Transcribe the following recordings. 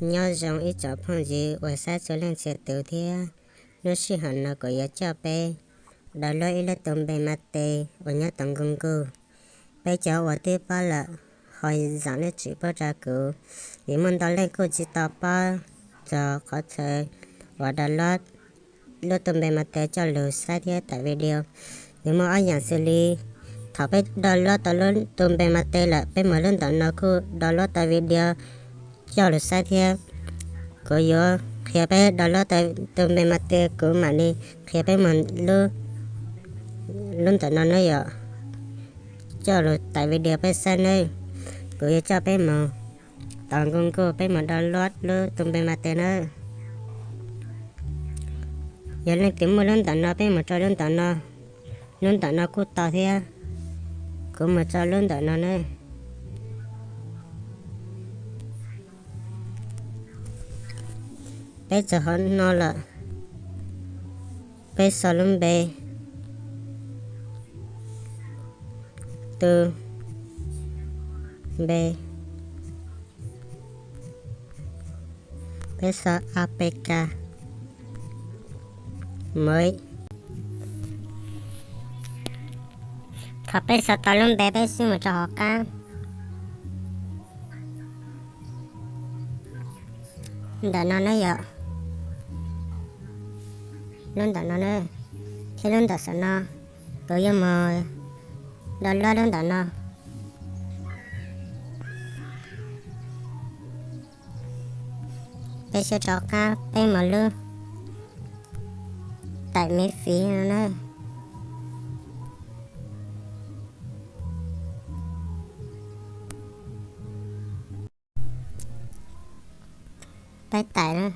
Nyob zoo ib tsoom phooj ywg uas saib txhua leej txhia tus thiab. Lub sij hawm no kuv yuav coj peb download ib lub tus npe ma tes uas nyob tom Google. Peb cov uas twb paub lawm ho zaam lub txim pub rau kuv, vim muaj ntau leej kuj tsis tau paub txog qhov chaw uas download lub tus npe ma tes coj lug saib thiab tải video. Nws muaj ob yaam xws li thaum peb download tau lub tus npe ma tes lawm, peb mus lub ntawm no kuj download tau video coj lug saib thiab. Kuv yuav qhia peb download tau tus npe ma tes, kuv mam li qhia peb mus lub, lub ntawm no nawb yom, coj lug tải video peb saib nawb. Kuv yuav coj peb mus tom Google, peb mus download lub tus npe ma tes nawb. Yog leej twg muaj lub ntawm no peb mus rau lub ntawm no, lub ntawm no kuj tau thiab. Kuv mus rau lub ntawm no nawb. Peb txog hauv no lawm, peb sau lub npe, tus npe, peb sau A P K Maiv. Thaum peb sau tau lub npe peb swb mus rau hauv qab ntawm no ne yom, lub ntawm no ne, thiab lub ntawm saum no, kuv yuav mus download lub ntawm no. Peb swb rov qab peb mus lub tải miễn phí no na. Peb tải na.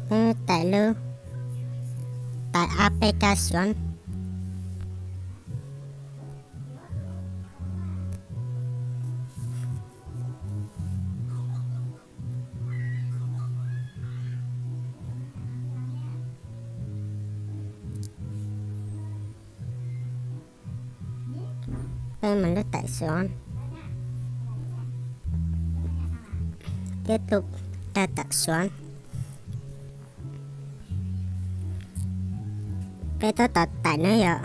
Peb tải lub, tải A P K Xuv. Peb mus lub tải Xuv, tiếp tục tra tải Xuv. Peb tab tom tải na yom.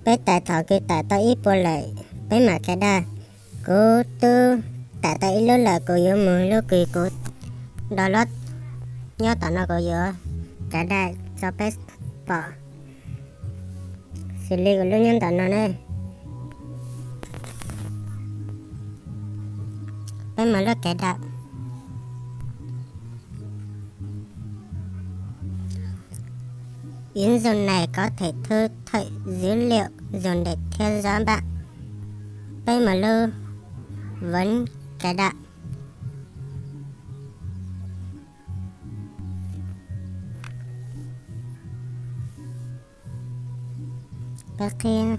Peb tải thaum kws tải tau ib puas lawm peb mam cài đặt. Kuv twb tải tau ib lub lawm, kuv yuav mus lub kws kuv download nyob tom no, kuv yuav cài đặt tso peb pom. Xws li kuv lub nyob ntawm no ne. Peb mus lub cài đặt. Ứng dụng này có thể thu thập dữ liệu dùng để theo dõi bạn. Peb mus lub vẫn cài đặt. Peb qhib,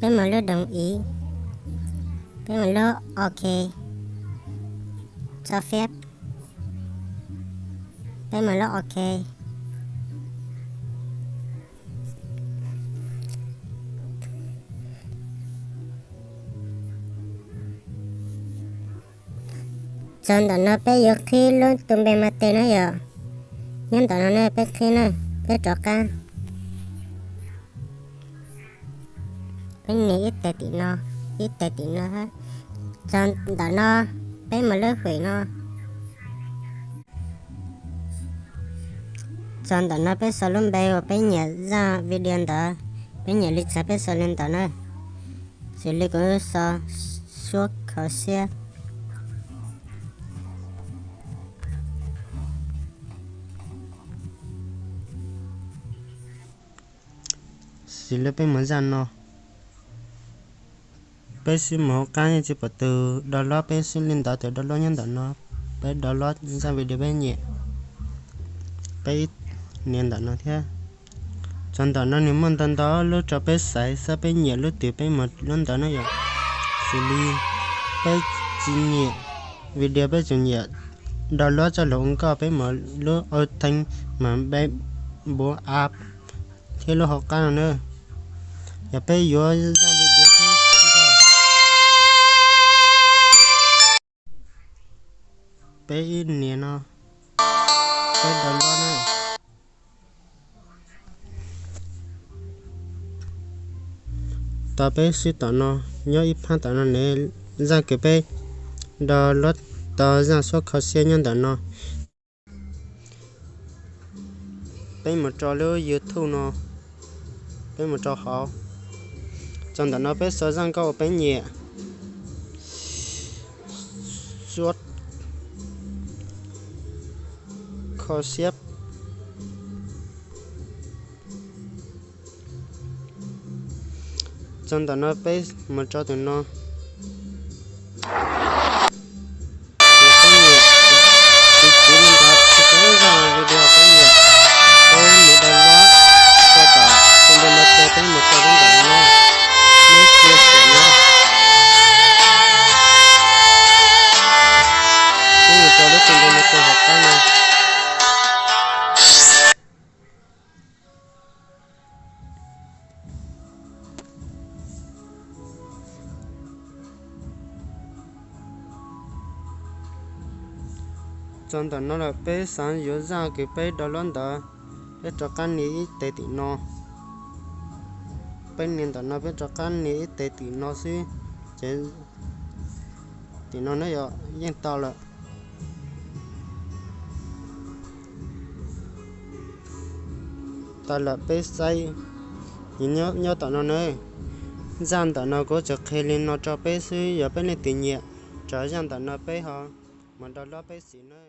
peb mus lub đồng ý, peb mus lub OK, cho phép, peb mus lub OK. Txog ntawm no peb yuav qhib lub tus npe ma tes na yom. Nyob ntawm no ne, peb qhib na, peb rov qab. Peb nias ib tes tim no, ib tes tim no. Txog ntawm no peb mus lub hwm no. Txog ntawm no peb sau lub npe uas peb nyiam zaj video ntawd, peb nyiam li cas peb sau li ntawd na. Xws li kuv sau suab kho siab. Xws li peb mus zaj no, peb swb mus hauv qab yeej tsis pom tus download, peb swb li ntawd tus download nyob ntawm no. Peb download zaj video peb nyiam, peb nias ntawm no thiab. Txog ntawm no nws muaj ntau ntau lub rau peb xaiv, xav peb nyiam lub twg peb mus lub ntawd na yom. Xws li peb tsis nyiam video, peb tsuas nyiam download txoj lus ua nkauj, peb mus lub ua theej mas peb npuav app thiab lub hauv qab no na. Yog peb yuav zaj video thiab nkauj, peb ib nias no, peb download na. Tau peb swb tom no, nyob ib phab tom no ne, zaj kws peb download tau zaj suab kho siab nyob ntawm no. Peb mus rau lub YouTube no, peb mus rau hauv. Txog ntawm no peb sau zaj nkauj uas peb nyiam, suab kho siab. Txog ntawm no peb mus rau tus no. Peb nyiam, tus txiv li ntawd tsis tau zaj video peb nyiam, peb mus download tau tom tus npe no ces peb mus rau lub ntawm no, neb cia siam no. Peb mus rau lub tus npe no tus hauv qab no. Txog ntawm no lawm peb xav yuav zaj kws peb download ntawd, peb rov qab nias ib tes tim no. Peb nias ntawm no peb rov qab nias ib tes tim no xwb, ces tim no na yog yeej tau lawm. Tau lawm peb saib, nyob tom no na. Zaj ntawm no kuv tsuas qhia li no rau peb xwb, yog peb leej twg nyiam zaj ntawm no peb ho mus download peb xim na.